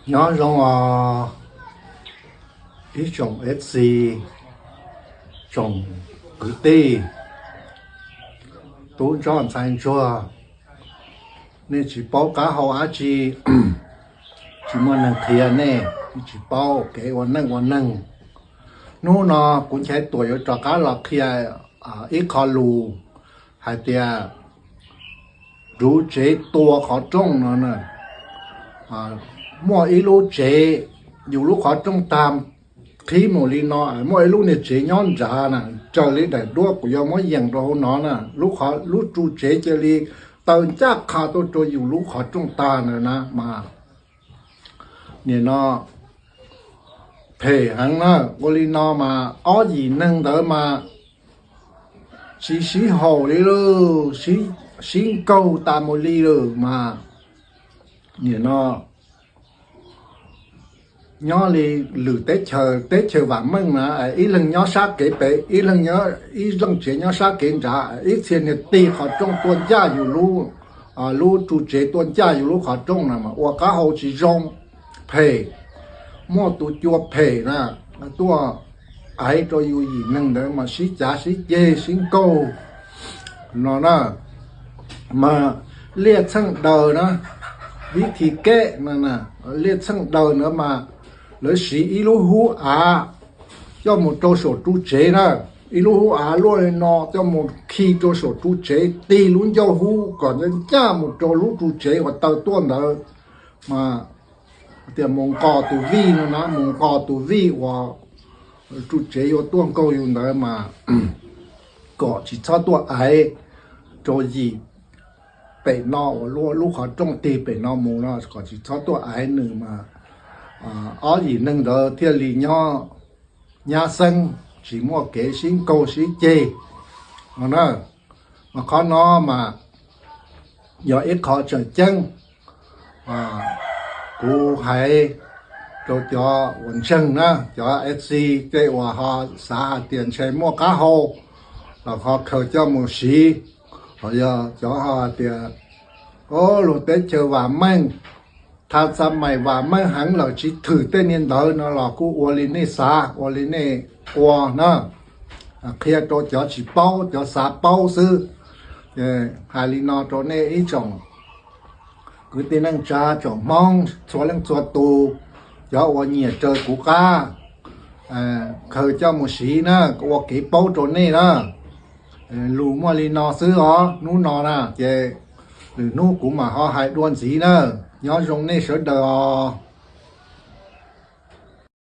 Nyob zoo os, ib tsoom F C, tsoom kwv tij, tub ntsuag ntxhais ntsuag, nej tsis paub qab hau dab tsi, tsis muaj neeg qhia nej, nej tsis paub kev ua neej ua neeg. Hnub no kuv Nchaiv Tuam yuav rov qab los qhia ib qho lus hais tias ruv tsev tua qhov rooj no na. Muaj ib lub tsev, yus lub qhov rooj tag qhib mus li no, muaj ib lub niag tsev nyob nrad na, raws li daim duab kuv yuav muab yees rau hauv no na, lub qhov, lub ru tsev cia li taw ncaj qha tuaj rau yus lub qhov rooj tag ntawd na mas. Nim no phem heev na, ua li no mas ob yim neeg ntawd mas tsis sib haum li lauj, sib nkaug tas mus li lawm mas. Nim no nyob li lwm teb chaws, teb chaws vam meej na, ib leeg nyob sab kev pem, ib leeg nyob, ib leej tsev nyob sab kev nrad, ib txhia niag tig qhov rooj tuaj ncaj yus lub, lub ru tsev tuaj ncaj yus lub qhov rooj na mas ua qab hau tsis zoo, phem, muaj tus cua phem na tuaj aiv rau yus yim neeg ntawd mas sib cav sib ceg sib nkaug no na. Mas liaj txheej daws na, vib thi keb no, liaj txheej daws ntawd mas lawv siv ib lub hub av coj mus rau saum ru tsev na, ib lub hub av luaj li no coj mus khi rau saum ru tsev, tig lub ncauj hub kom ncaj ncaj mus rau lub ru tsev uas taw tuaj ntawd mas tias mus nqos tus vij no na, mus nqos tus vij uas ru tsev yuav tuaj nkaug yus ntawd mas kom tsis txhob tuaj aiv rau yim pem no uas lub qhov rooj tig pem no mus no, kom tsis txhob tuaj aiv nws mas ob yim neeg ntawd thiaj li nyob nyab xeeb, tsis muaj kev sib nkaug sib ceg no na. Mas qhov no mas yog ib qho tseem ceeb kuv hais rau cov uas ntseeg na, cov F C tej uas ho xav hais tias ntshe muaj qab hau los ho khaws coj mus siv, los yog cov ho hais tias, o, luag teb chaws vam meej, tha txa mais vam meej heev lawm tsis thwm tej niag ntawd no los kuj ua li nej xav, ua li nej ua na. Qhia rau cov tsis paub, cov xav paub xwb. Hais li no rau nej ib tsoom kwv tij neej tsa, tsoom Hmoob txhua leej txhua tus, cov uas nyiam raws kuv qab, khaws coj mus siv na, ua kev paub rau nej na. Lus muaj li no xwb os, hnub no na ces lwm hnub kuv mam ho hais dua ntxiv na. Nyob zoo nej sawv daws os.